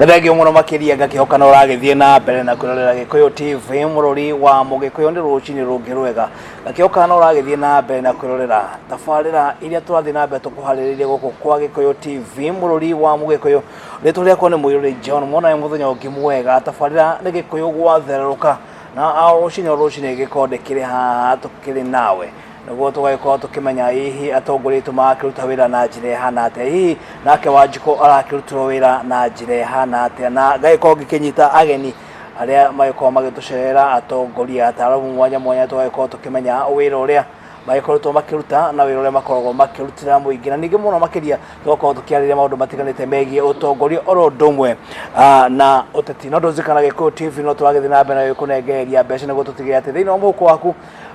Nĩ thengio mũno makĩria, ngakĩhoka no ũragĩthiĩ na mbere na kwĩrorera Gĩkũyũ TV, mũrũri wa Mũgĩkũyũ. Nĩ rũcinĩ rũngĩ rwega, ngakĩhoka no ũragĩthiĩ na mbere na kwĩrorera tabarĩra iria tũrathiĩ na mbere tũkũharĩrĩirie gũkũ kwa Gĩkũyũ TV, mũrũri wa Mũgĩkũyũ. Rĩtwa rĩakwa nĩ Mũirũrĩ John Mwana. Nĩ mũthenya ũngĩ mwega, tabarĩra nĩ Gĩkũyũ gwatherũka, na o rũcinĩ o rũcinĩ gĩkonde kĩrĩ haha tũkĩrĩ nawe nĩguo tũgagĩkorwo tũkĩmenya hihi atongoria aitũ marakĩruta wĩra na njĩra ĩhana atĩa, hihi nake Wanjikũ arakĩrutĩrwo wĩra na njĩra ĩhana atĩa, na ngagĩkorwo ngĩkĩnyita ageni arĩa magĩkorwo magĩtũcerera, atongoria, ataramu mwanya mwanya, tũgagĩkorwo tũkĩmenya wĩra ũrĩa magĩkoretwo makĩruta na wĩra ũrĩa makoragwo makĩrutĩra mũingĩ, na ningĩ mũno makĩria tũgakorwo tũkĩarĩria maũndũ matiganĩte megiĩ ũtongoria oro ũndũ ũmwe na ũteti. No ndũzikana Gĩkũyũ TV no tũragĩthiĩ na mbere na gũkũnengereria mbeca nĩguo tũtigĩrĩre atĩ thĩinĩ wa mũhuko waku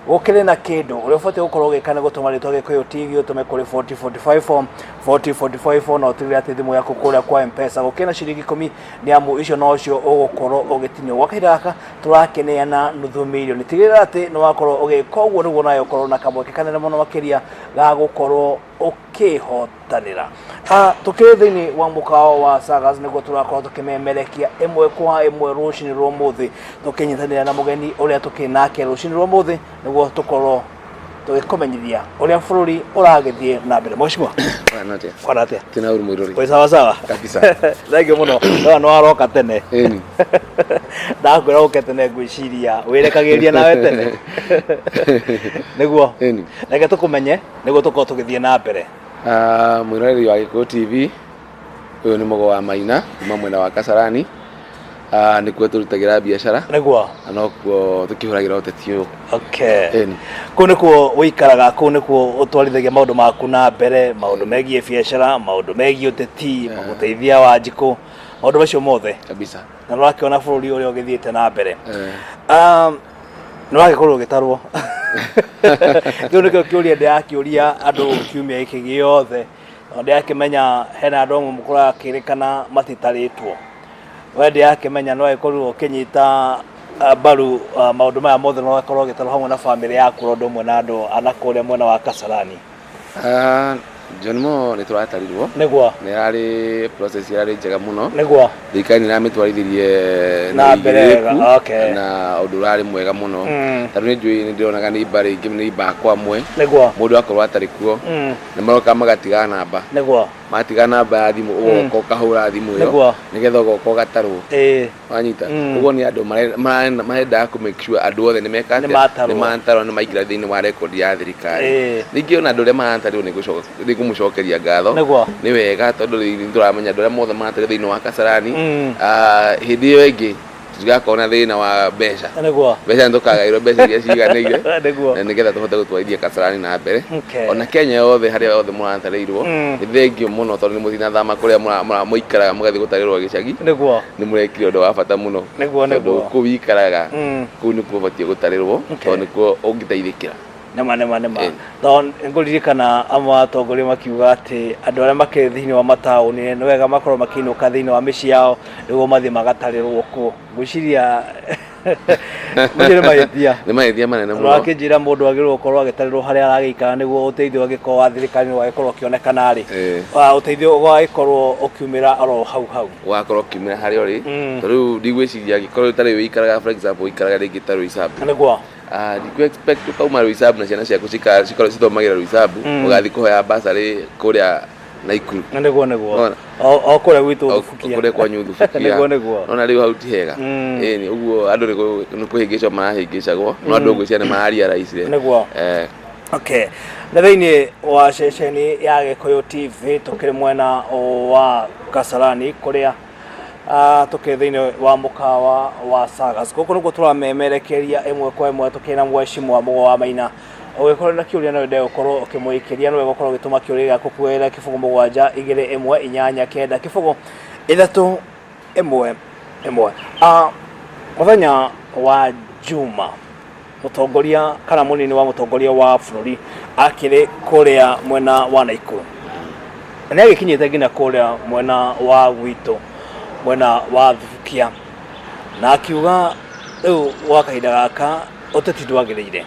gũkĩrĩ na kĩndũ. Ũrĩa ũbatiĩ gũkorwo ũgĩka nĩ gũtũma rĩtwa Gĩkũyũ TV, ũtũme kũrĩ 40454, 40454, na ũtigĩrĩre atĩ thimũ yaku kũrĩa kwa M-Pesa gũkĩrĩ na ciringi 10, nĩ amu icio nocio ũgũkorwo ũgĩtinio. Gwa kahinda gaka tũrakĩneana nuthu mirioni. Tigĩrĩra atĩ nĩ wakorwo ũgĩka ũguo nĩguo nawe ũkorwo na kamweke kanene mũno makĩria ga gũkorwo ũkĩhotanĩra. Tũkĩrĩ thĩinĩ wa mũkawa wa Sagas nĩguo tũrakorwo tũkĩmemerekia ĩmwe kwa ĩmwe rũcinĩ rwa ũmũthĩ, tũkĩnyitanĩra na mũgeni ũrĩa tũkĩrĩ nake rũcinĩ rwa ũmũthĩ nĩguo tũkorwo tũgĩkũmenyithia ũrĩa bũrũri ũragĩthiĩ na mbere. Mheshimiwa. Bwana atĩa? Kwana atĩa? Tina uru mwiruri. Wĩ sawa sawa? Kabisa. Thank you mũno. Ndona nĩ waroka tene. Ĩni. Ndakwĩra ũke tene, ngwĩciria wĩrekagĩrĩria nawe tene. Nĩguo. Ĩni. Reke tũkũmenye nĩguo tũkorwo tũgĩthiĩ na mbere. Ah, mwĩroreri wa Gĩkũyũ TV, ũyũ nĩ Mũgo wa Maina kuma mwena wa Kasarani. Ah, nĩkuo tũrutagĩra biacara na nokuo tũkĩhũragĩra ũteti ũyũ. Okay. Ĩni. Kũu nĩkuo ũikaraga, kũu nĩkuo ũtwarithagia maũndũ maku na mbere, maũndũ megiĩ biacara, maũndũ megiĩ ũteti, gũteithia Wanjikũ, maũndũ macio mothe. Kabisa. Na nĩũrakĩona bũrũri ũrĩa ũgĩthiĩte na mbere. Eh. Nĩ wagĩkorwo ũgĩtarwo. Kĩu nĩkĩo kĩũria ndĩrakĩũria andũ kiumia gĩkĩ gĩothe. Tondũ ndĩrakĩmenya hena andũ amwe kũrakĩrĩkana matitarĩtwo. We ndĩrakĩmenya no agĩkorirwo ũkĩnyita mbaru maũndũ maya mothe na ũgakorwo ũgĩtarwo hamwe na bamĩrĩ yaku o ũndũ ũmwe na andũ a nakũrĩa mwena wa Kasarani. Ah, John Mo, nĩ tũratarirwo. Nĩ yarĩ process yarĩ njega mũno. Thirikari nĩ ĩramĩtwarithirie Na mbere ũigĩrĩrĩku wega, okay. Na ũndũ ũrarĩ mwega mũno. Tondũ nĩ njũĩ nĩ ndĩronaga nĩ imba rĩngĩ nĩ imba kwa amwe. Mũndũ akorwo atarĩ kuo. Nĩ maroka magatiga namba. Matiga namba ya thimũ, ũgoka ũkahũra thimũ ĩyo nĩgetha ũgoka ũgatarwo. Wanyita? Ũguo nĩ andũ marendaga kũ make sure andũ othe nĩ meka atĩa? Nĩ matarwo. Nĩ matarwo, nĩ maingĩra thĩinĩ wa record ya thirikari. Ningĩ ona andũ arĩa maratarirwo nĩ kũmũcokeria ngatho. Nĩ wega tondũ rĩu nĩ tũramenya andũ arĩa mothe maratarirwo thĩinĩ wa Kasarani, hĩndĩ ĩyo ĩngĩ tũtigakorwo na thĩna wa mbeca. Mbeca nĩ tũkagaĩrwo mbeca iria ciganĩire na nĩgetha tũhote gũtwarithia Kasarani na mbere. Ona Kenya yothe harĩa yothe mũratarĩirwo, nĩ thengio mũno tondũ nĩ mũtinathama kũrĩa mũikaraga mũgathiĩ gũtarĩrwo gĩcagi. Nĩ mũrekire ũndũ wa bata mũno. Tondũ kũu wikaraga, kũu nĩkuo ũbatiĩ gũtarĩrwo, tondũ nĩkuo ũngĩteithĩkĩra. Nĩma nĩma nĩma. Tondũ ngũririkana amwe a atongoria makiuga atĩ andũ arĩa makĩrĩ thĩinĩ wa mataũni nĩ wega makorwo makĩinũka thĩinĩ wa mĩciĩ yao nĩguo mathiĩ magatarĩrwo kuo. Ngwĩciria macio nĩ mahĩtia. Nĩ mahĩtia manene mũno. Ũrakĩnjĩra mũndũ agĩrĩirwo gũkorwo agĩtarĩrwo harĩa aragĩikara nĩguo ũteithio angĩkorwo wa thirikari nĩ wagĩkorwo ũkĩonekana rĩ, ũteithio ũgagĩkorwo ũkiumĩra oro hau hau. Ũgakorwo ũkiumĩra harĩa ũrĩ. Tondũ rĩu ndigwĩciria angĩkorwo ta rĩu ũikaraga, for example, ũikaraga rĩngĩ ta Roysambu. Ah, ndikũ expect ũkauma Roysambu na ciana ciaku cikorwo cithomagĩra Roysambu, ũgathiĩ kũhoya bursary kũrĩa Naikuru. Nĩguo. Ona. O kũrĩa gwitũ Thubukia. Kũrĩa kwanyu Thubukia. Nĩguo. Nona rĩu hau ti hega. Ĩni, ũguo andũ nĩ kũhĩngĩcwo marahĩngĩcagwo, no andũ ngwĩciria nĩ mararealize. Okay. Nĩ thĩinĩ wa ceceni ya Gĩkũyũ TV, tũkĩrĩ mwena wa Kasarani kũrĩa tũkĩrĩ thĩinĩ wa mũkawa wa Sagas. Gũkũ nĩkuo tũramemerekeria ĩmwe kwa ĩmwe tũkĩrĩ na mheshimiwa Mũgo wa Maina. Ũngĩkorwo na kĩũria no wende gũkorwo ũkĩmũikĩria, no gũkorwo ũgĩtũma kĩũria gĩaku kũgerera 0 7 2 1 8 9 0 3 1 1. Mũthenya wa Juma, mũtongoria kana mũnini wa mũtongoria wa bũrũri akĩrĩ kũrĩa mwena wa Naikuru, na nĩ agĩkinyĩte nginya kũrĩa mwena wa gwitũ, mwena wa Thubukia, na akiuga rĩu gwa kahinda gaka ũteti ndwagĩrĩire.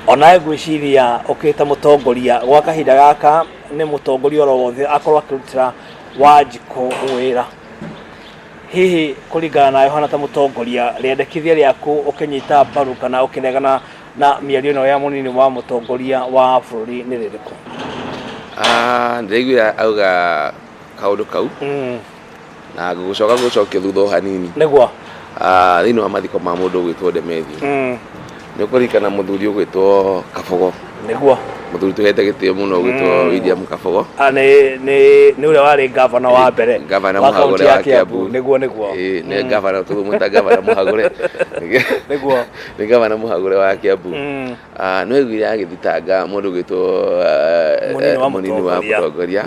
Onawe ngwĩciria ũkĩta mũtongoria gwa kahinda gaka nĩ mũtongoria oro wothe akorwo akĩrutĩra Wanjikũ wĩra. Hihi kũringana nawe ũhana ta mũtongoria, rĩendekithia rĩaku ũkĩnyita mbaru kana ũkĩregana na mĩario ĩno ya mũnini wa mũtongoria wa bũrũri nĩ rĩrĩkũ? Ah, ndĩraiguire auga kaũndũ kau na ngũgũcoka gũcokia thutha o hanini. Nĩguo. Ah, thĩinĩ wa mathiko ma mũndũ ũgwĩtwo Demethiũ nĩ ũkũririkana mũthuri ũgwĩtwo Kabogo? Nĩguo. Mũthuri tũhete gĩtĩo mũno ũgwĩtwo William Kabogo. Ah, nĩ ũrĩa warĩ gavana wa mbere gavana wa kaunti mũhagũre ya wa Kiambu. Kiambu. Nĩguo. Ĩĩ, nĩ gavana, tũmwĩta gavana mũhagũre. Nĩguo. Nĩ gavana mũhagũre wa Kiambu. Ah, nĩ waiguire agĩthitanga mũndũ ũgwĩtwo Mũnini wa mũnini wa mũtongoria mũtongoria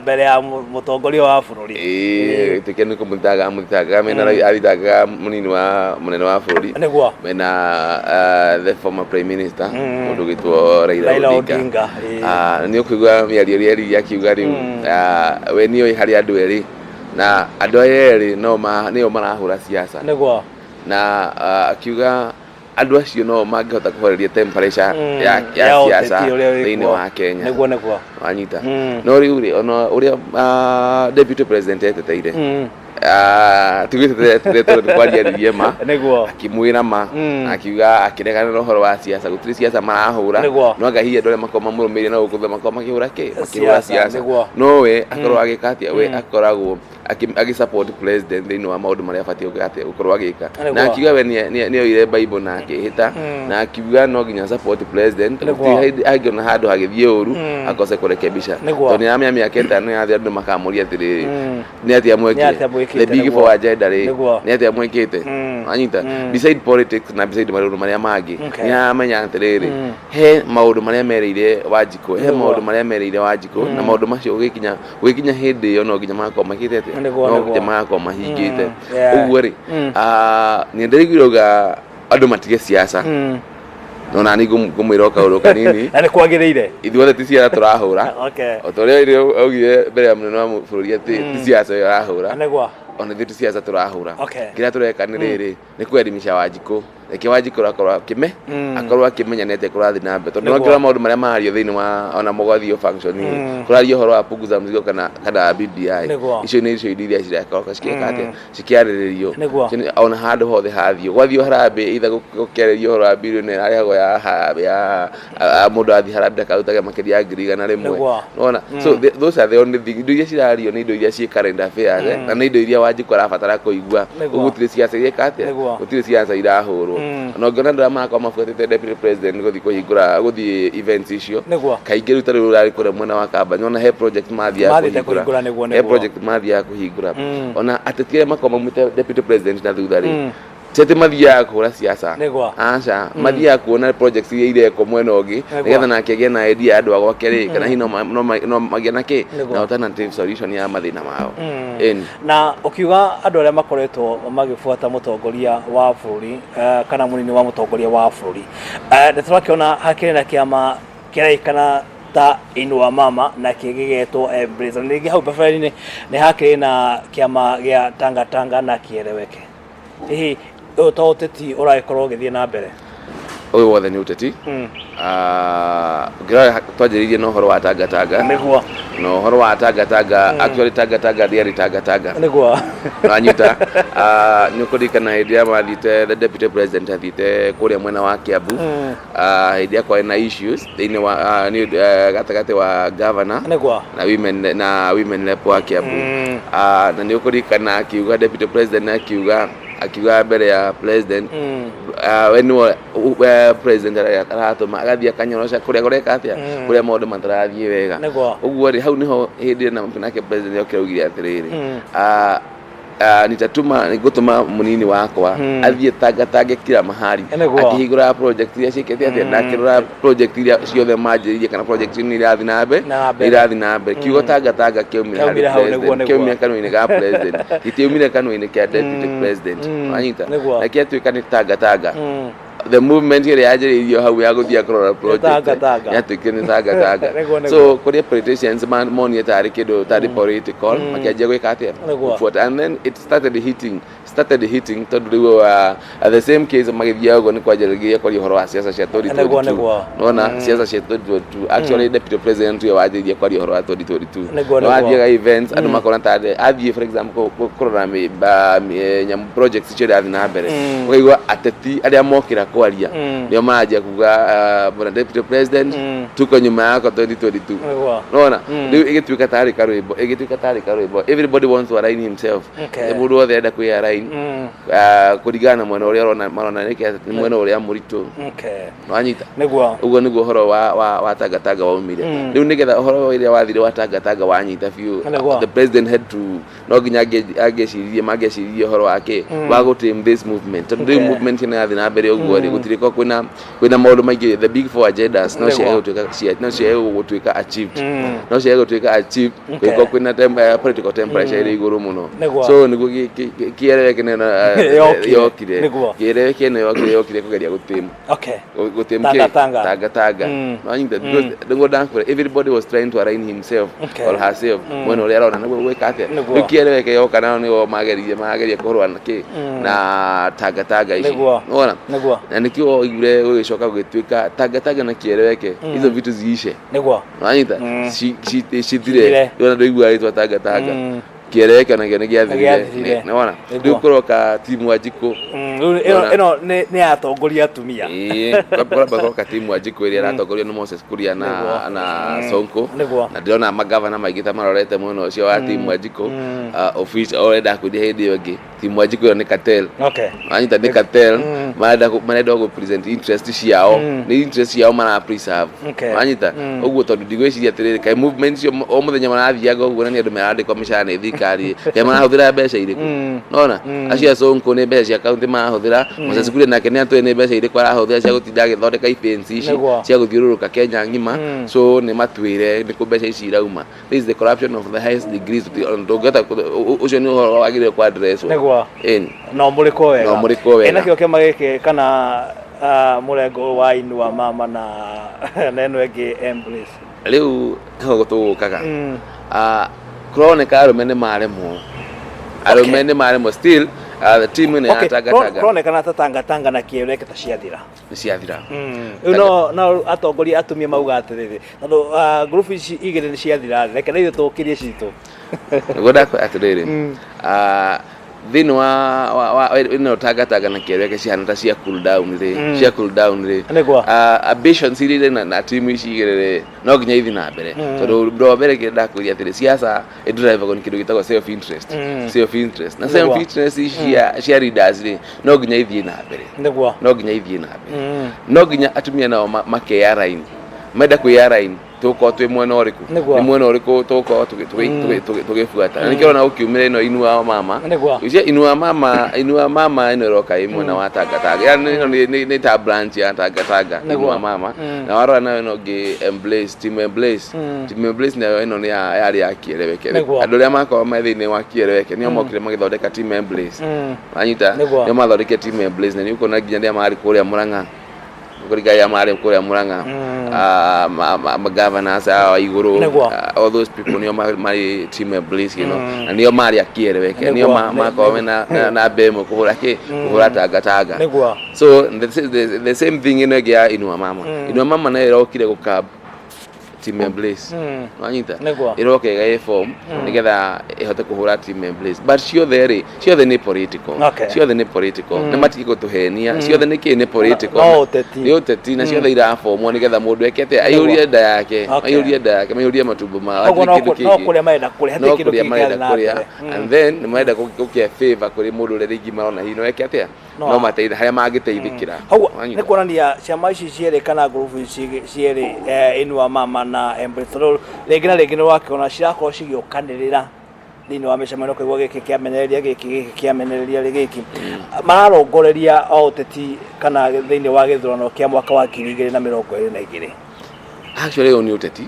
mbere ya mũtongoria wa bũrũri. Ĩĩ, gĩtĩ nĩ kũmũthitanga amũthitangaga mena athitangaga mũnini wa mũnene wa bũrũri mena the former prime minister, mũndũ ũgwĩtwo Raila Raila Odinga. Odinga, ĩĩ. Ah, nĩ ũkũigua mĩario ĩrĩa eririe akiuga rĩu we nĩoĩ harĩ andũ erĩ na andũ aya erĩ no nĩo marahũra siasa na akiuga andũ acio no mangĩhota kũhoreria temperature ya ya siasa ũteti ũrĩa wĩ thĩinĩ kuo. wa Kenya. Nĩguo. Wanyita? No rĩu rĩ, ona ũrĩa deputy president eteteire, tigwĩteteire tondũ nĩ kwariaririe ma, akĩmwĩra ma, akiuga akĩregana na ũhoro wa siasa, gũtirĩ siasa marahũra. No anga hihi andũ arĩa makoragwo mamũrũmĩrĩire na gũkũ thutha makoragwo makĩhũra kĩ, makĩhũra siasa. No we akorwo agĩka atĩa? We akoragwo agĩ support president thĩinĩ wa maũndũ marĩa abatiĩ gwĩka atĩa, gũkorwo agĩka. Na akiuga we nĩoire Bible na akĩhĩta na akiuga no nginya support president. Gũtirĩ hĩndĩ angĩona handũ hagĩthiĩ ũru akose kũrekebisha, tondũ nĩaramenya mĩaka 5 yathira andũ makamũria atĩrĩrĩ, nĩ atĩa Nĩ mwekire? atĩa mwĩkĩte, The big four agenda rĩ, nĩ atĩa mwĩkĩte? Wanyita? Beside politics na beside maũndũ marĩa mangĩ, nĩ aramenya atĩrĩrĩ, he maũndũ marĩa merĩire Wanjikũ, he maũndũ marĩa merĩire Wanjikũ, na maũndũ macio gũgĩkinya hĩndĩ ĩyo no nginya magakorwo makĩte atĩa? No nginya magakorwo mahingĩte. Ũguo rĩ, nĩ ndĩraiguire auga andũ matige siasa, no nani ngũmwĩra o kaũndũ kanini. Na nĩ kwagĩrĩire. Ithuothe ti ciana tũrahũra. O ta ũrĩa ĩrĩa augire mbere ya mũnene wa bũrũri atĩ ti siasa ĩyo arahũra, ona ithuĩ ti siasa tũrahũra. Kĩrĩa tũreka nĩ rĩrĩ, nĩ kũelimisha Wanjikũ. Reke Wanjikũ akorwo akĩme akorwo akĩmenya nĩ atĩa kũrathiĩ na mbere, tondũ no kĩrora maũndũ marĩa marario thĩinĩ wa ona mũgathiĩ function kũrario ũhoro wa punguza mzigo kana BBI. Icio nĩ icio indo iria cirakorwo cikĩka atĩa, cikĩarĩrĩrio. Ona handũ hothe hathiĩ, gwathiĩ harambee, either gũkĩarĩrio ũhoro wa bilioni ĩrarĩhagwo ya harambee ya mũndũ athiĩ harambee ndakarutage makĩria ya 100,000. Nĩwona? So those are the only thing, indo iria cirario nĩ indo iria ciĩ current affairs, na nĩ indo iria Wanjikũ arabatara kũigua. Ũguo gũtirĩ siasa ireka atĩa, gũtirĩ siasa irahũrwo. Na ũngĩona andũ arĩa marakorwo mabuatĩte deputy president gũthiĩ kũhingũra, gũthiĩ events icio, kaingĩ rĩu ta rĩu ũrarĩ kũrĩa mwena wa Kamba, nĩwona he project mathiaga Mathiĩte kũhingũra. Kũhingũra, nĩguo, He nĩguo. project mathiaga kũhingũra. Ona ateti arĩa makoragwo maumĩte deputy president na thutha rĩ, ti atĩ mathiaga kũhũra siasa. Aca, mathiaga kuona projects iria irekwo mwena ũngĩ, nĩgetha nake agĩe na idea ya andũ a gwake rĩ, kana hihi no magĩe na kĩ, na alternative solution ya mathĩna mao. Ĩni. Na ũkiuga andũ arĩa makoretwo magĩbuata mũtongoria wa bũrũri, kana mũnini wa mũtongoria wa bũrũri, nĩ tũrakĩona hakĩrĩ na kĩama kĩraikana ta Inua Mama na kĩngĩ gĩgetwo Embrace. Na rĩngĩ hau mbere-inĩ nĩ hakĩrĩ na kĩama gĩa Tanga Tanga na Kieleweke. Hihi ũyũ to ũteti ũragĩkorwo ũgĩthiĩ na mbere? Ũyũ wothe nĩ ũteti. Ah, ũngĩrora twanjĩrĩirie na ũhoro wa Tanga Tanga, na ũhoro wa Tanga Tanga, actually Tanga Tanga ndĩarĩ Tanga Tanga. Wanyita? Ah, nĩ ũkũririkana hĩndĩ ĩrĩa mathiĩte, the deputy president athiĩte kũrĩa mwena wa Kiambu, hĩndĩ ĩrĩa kwarĩ na issues thĩinĩ wa nĩ gatagatĩ wa governor na women rep wa Kiambu. Na nĩ ũkũririkana akiuga, deputy president akiuga mbere ya president, we nĩwe president aratũma agathiĩ akanyoroca kũrĩa kũreka atĩa, kũrĩa maũndũ matarathiĩ wega. Ũguo rĩ, hau nĩho hĩndĩ ĩyo nake president okire augire atĩrĩrĩ, nitatuma, ngũtũma mũnini wakwa athiĩ tangatange kila mahali, akĩhingũraga project iria ciĩkĩte atĩa, na akĩrora project iria ciothe manjĩrĩirie kana project nĩ irathiĩ na mbere, Na mbere. Nĩ irathiĩ na mbere. Kiugo tangatanga kĩaumire harĩ Kĩaumire hau, nĩguo, president, kĩaumire kanua-inĩ ga president, gĩtiaumire kanua-inĩ kĩa deputy president. Wanyita? Na kĩatuĩka nĩ tangatanga. The movement ĩrĩa yanjĩrĩirio hau ya gũthiĩ kũrora project Tanga Tanga. Yatuĩkire nĩ Tanga Tanga. Nĩguo. So kũrĩa politicians monire tarĩ kĩndũ tarĩ political, makĩanjia gwĩka atĩa? Gũbuata. And then it started hitting tondũ rĩu the same case magĩthiaga ũguo nĩ kwanjĩrĩria kwaria ũhoro wa ciaca cia 2022. Nona ciaca cia 2022, actually deputy president ũyũ wanjĩrĩirie kwaria ũhoro wa 2022. No athiaga events, andũ makona tarĩ athiĩ, for example, kũrora nyamũ projects icio irathiĩ na mbere, ũkaigua ateti arĩa mokĩra kwaria nĩo maranjia kuga, "Bwana deputy president, tuko nyuma yako 2022." Nona rĩu ĩgĩtuĩka tarĩ karwĩmbo, ĩgĩtuĩka tarĩ karwĩmbo. Everybody wants to align himself. Mũndũ wothe enda kwĩ align kũringana na mwena ũrĩa ũrona marona nĩkĩ nĩ mwena ũrĩa mũritũ. Wanyita? Nĩguo. Ũguo nĩguo ũhoro wa Tanga Tanga waumire. Rĩu nĩgetha ũhoro ũrĩa wathire wa Tanga Tanga wanyita biũ, the president had to, no nginya angĩeciririe, mangĩeciririe ũhoro wake wa gũ tame this movement, tondũ rĩu movement ĩno yathiĩ na mbere ũguo rĩ, gũtirĩ ko kwĩna maũndũ maingĩ, the big four agendas no ciage gũtuĩka no ciage gũtuĩka achieved, no ciage gũtuĩka achieved kwĩko kwĩna political temperature ĩrĩ igũrũ mũno. So nĩguo kĩereweke nĩyo Yokire. Yokire. Kĩereweke nĩyo yokire kũgeria gũtame gũtame Tanga kĩ? Tanga. Tanga Tanga. Nwanyita? Because nĩguo ndakwĩra, everybody was trying to align himself or herself mwena ũrĩa arona nĩguo gwĩka atĩa. Rĩu kĩereweke yoka nao nĩo magerie kũrũa na kĩ na Tanga Tanga ici. Nĩwona? Nĩguo. Na nĩkĩo waiguire gũgĩcoka gũgĩtuĩka Tanga Tanga na kĩereweke, hizo vitu ziishe. Nwanyita? Cithire. Cithire. Rĩu ona ndũiguaga rĩtwa Tanga Tanga. Kĩereweke onakĩo nĩ gĩathirire. Gĩathirire. Nĩwona? Rĩu kũroka timu Wanjikũ. Rĩu ĩno ĩno nĩ ya atongoria atumia. Ĩĩ, kũramba kũroka timu Wanjikũ ĩrĩa ĩratongorio nĩ Moses Kuria na na Sonko. Na ndĩrona magavana maingĩ ta marorete mwena ũcio wa timu Wanjikũ, of which already ndakwĩria hĩndĩ ĩyo ĩngĩ, timu Wanjikũ ĩyo nĩ cartel. Wanyita? Nĩ cartel. Marenda gũ present interest ciao, nĩ interest ciao mara preserve. Wanyita? Ũguo tondũ ndigwĩciria atĩrĩrĩ, kaĩ movement icio o mũthenya marathiaga ũguo na nĩ andũ marandĩkwo mĩcara nĩ thirikari, kaĩ marahũthĩra mbeca irĩkũ? Nona acio a Sonko nĩ mbeca cia kaunti marahũthĩra. Moses Kuria nake nĩ atũĩ nĩ mbeca irĩkũ arahũthĩra cia gũtinda agĩthondeka events ici cia gũthiũrũrũka Kenya ng'ima. So nĩ matuĩre nĩ kũ mbeca ici irauma. This is the corruption of the highest degrees. Ndũngĩhota ũcio nĩ ũhoro wagĩrĩire kwa address. Ĩni. No mũrĩkwo wega. No mũrĩkwo wega. Ĩ nakĩo kĩama gĩkĩ kana mũrengo ũyũ wa Inua Mama na ĩno ĩngĩ Embrace? Rĩu nĩho tũgũkaga. Kũroneka arũme nĩ maremwo, arũme nĩ maremwo still, the team ĩno ya Tanga Tanga. Kũronekana ta Tanga Tanga na kĩereke ta ciathira. Nĩ ciathira. Rĩu no atongoria atumia mauga atĩrĩrĩ, tondũ ngurubu ici igĩrĩ nĩ ciathira, reke na ithuĩ tũkĩrie citũ. Nĩguo ndakwĩra atĩrĩrĩ, thĩinĩ wa ĩno Tanga Tanga na kĩereke cihana ta cia cool down rĩ, cia cool down rĩ, ambitions iria irĩ na timu ici igĩrĩ rĩ, no nginya ithiĩ na mbere, tondũ ũndũ wa mbere kĩrĩa ndakwĩria atĩrĩ, siasa ĩdrivagwo nĩ kĩndũ gĩtagwo self interest. Self interest na self interest ici cia leaders rĩ, no nginya ithiĩ na mbere. No nginya ithiĩ na mbere. No nginya atumia nao makealign, menda kwĩalign, tũgũkorwo twĩ mwena ũrĩkũ? Nĩ mwena ũrĩkũ tũgũkorwo tũgĩbuata? Na nĩkĩo ũrona gũkiumĩra ĩno Inua Mama. Icio Inua Mama, Inua Mama ĩno ĩroka ĩ mwena wa Tanga Tanga, yani ĩno nĩ ta branch ya Tanga Tanga. Inua Mama. Na warora nayo ĩno ĩngĩ, Embrace, team Embrace, team Embrace nayo ĩno nĩ yarĩ ya kĩereweke. Andũ arĩa makorwo me thĩinĩ wa kĩereweke nĩo mokire magĩthondeka team Embrace. Wanyita? Nĩo mathondekire team Embrace, na nĩ ũkuona nginya rĩrĩa marĩ kũrĩa Murang'a, kũringana rĩrĩa marĩ kũrĩa Murang'a, governors aya igũrũ, all those people nĩo marĩ team Embrace, na nĩo marĩ a kĩereweke, nĩo makorwo mena na mbemwe kũhũra kĩ kũhũra Tanga Tanga. So the same thing ĩno ĩngĩ ya Inua Mama. Inua Mama nayo ĩrokire gũkab team Embrace. Wanyita? Ĩroka ĩgaĩ form nĩgetha ĩhote kũhũra team Embrace, but ciothe rĩ, ciothe nĩ political. Ciothe nĩ political, nĩ matige gũtũhenia, ciothe nĩ kĩ nĩ political. No ũteti. Nĩ ũteti, na ciothe irabomwo nĩgetha mũndũ eke atĩa? Aihũrie nda yake. Aihũrie nda yake, maihũrie matumbo mao. Koguo hatirĩ kĩndũ no kĩngĩ. kũrĩa marenda kũrĩa, No hatirĩ kĩndũ kũrĩa kĩngĩ marenda kĩrathiĩ na kũrĩa. mbere. And then nĩ marenda gũkĩa favor kũrĩ mũndũ ũrĩa rĩngĩ marona hihi no eke atĩa, no mateithie harĩa mangĩteithĩkĩra. Koguo Wanyita? nĩ kuonania ciama ici cierĩ kana ngurubu ici cierĩ, Inua Mama na Embrace, tondũ rĩngĩ na rĩngĩ nĩ wakĩona cirakorwo cigĩũkanĩrĩra thĩinĩ wa mĩcemanio, kũigua gĩkĩ kĩamenereria gĩkĩ, gĩkĩ kĩamenereria gĩkĩ, mararongoreria o ũteti kana thĩinĩ wa gĩthurano kĩa mwaka wa 2022. Actually ũyũ nĩ ũteti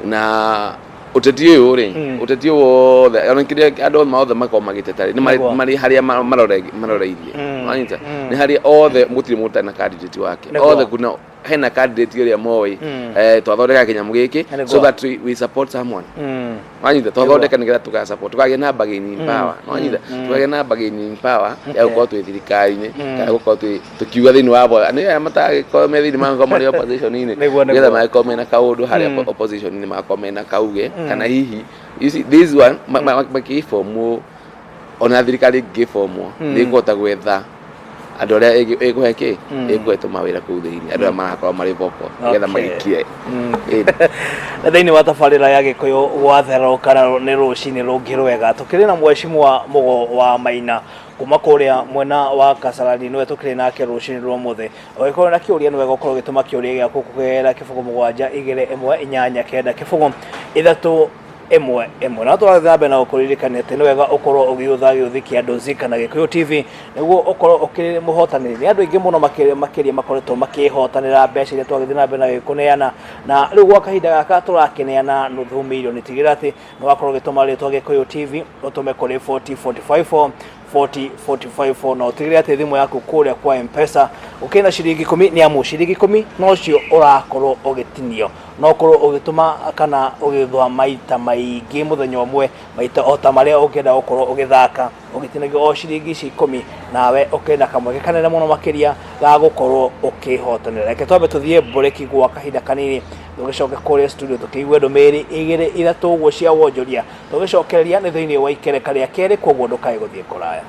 na Ũteti ũyũ rĩ, ũteti ũyũ wothe, ona kĩrĩa andũ othe makoragwo magĩteta rĩ, nĩ marĩ marĩ harĩa maroreirie. Wanyita? Nĩ harĩa othe, gũtirĩ mũndũ ũtarĩ na candidate wake. Othe kuna hena candidate ĩrĩa moĩ, twathondeka kĩnyamũ gĩkĩ so that we support someone. Wanyita? Twathondeka nĩgetha tũga support, tũkagĩa na bargaining power. Wanyita? Tũkagĩa na bargaining power ya gũkorwo twĩ thirikari-inĩ kana gũkorwo twĩ tũkiuga thĩinĩ wa nĩ aya matagĩkorwo me thĩinĩ magakorwo marĩ opposition-inĩ, nĩgetha magĩkorwo mena kaũndũ harĩa opposition-inĩ, magakorwo mena kauge kana hihi, you see, this one makĩbomwo, ona thirikari ĩngĩbomwo, nĩ ĩkũhota gwetha andũ arĩa ĩkũhe kĩ, ĩkũhe tũmawĩra kũu thĩinĩ, andũ arĩa marakorwo marĩ vocal, nĩgetha magĩkire. Na thĩinĩ wa tabarĩra ya Gĩkũyũ gwatherũka nĩ rũcinĩ rũngĩ rwega, tũkĩrĩ na Mheshimiwa Mũgo wa Maina kuma kũrĩa mwena wa Kasarani, nĩwe tũkĩrĩ nake rũcinĩ rwa ũmũthĩ. Ũngĩkorwo na kĩũria, nĩ wega ũkorwo ũgĩtũma kĩũria gĩaku kũgerera 0721890311. Na tũrathiĩ na mbere na gũkũririkania atĩ nĩ wega ũkorwo ũgĩũtha gĩũthi kĩa Dozika na Gĩkũyũ TV nĩguo ũkorwo ũkĩrĩ mũhotanĩri. Nĩ andũ aingĩ mũno makĩria makoretwo makĩhotanĩra mbeca iria twagĩthiĩ na mbere na gũkũneana, na rĩu gwa kahinda gaka tũrakĩneana nuthu mirioni. Tigĩrĩra atĩ nĩ wakorwo ũgĩtũma rĩtwa Gĩkũyũ TV, ũtũme kũrĩ 40454, 40454, na ũtigĩrĩre atĩ thimũ yaku kũrĩa kwa M-Pesa ũkĩrĩ na ciringi 10, nĩ amu ciringi 10 nocio ũrakorwo ũgĩtinio. No ũkorwo ũgĩtũma kana ũgĩthũa maita maingĩ mũthenya ũmwe, maita o ta marĩa ũngĩenda gũkorwo ũgĩthaka, ũgĩtinagio o ciringi ici 10, nawe ũkĩrĩ na kamweke kanene mũno makĩria ga gũkorwo ũkĩhotanĩra. Reke twambe tũthiĩ mburĩki gwa kahinda kanini, tũgĩcoke kũrĩa studio tũkĩigue ndũmĩrĩri igĩrĩ ithatũ ũguo cia wonjoria. Tũgĩcokereria nĩ thĩinĩ wa ikereka rĩa kerĩ, koguo ndũkae gũthiĩ kũraya.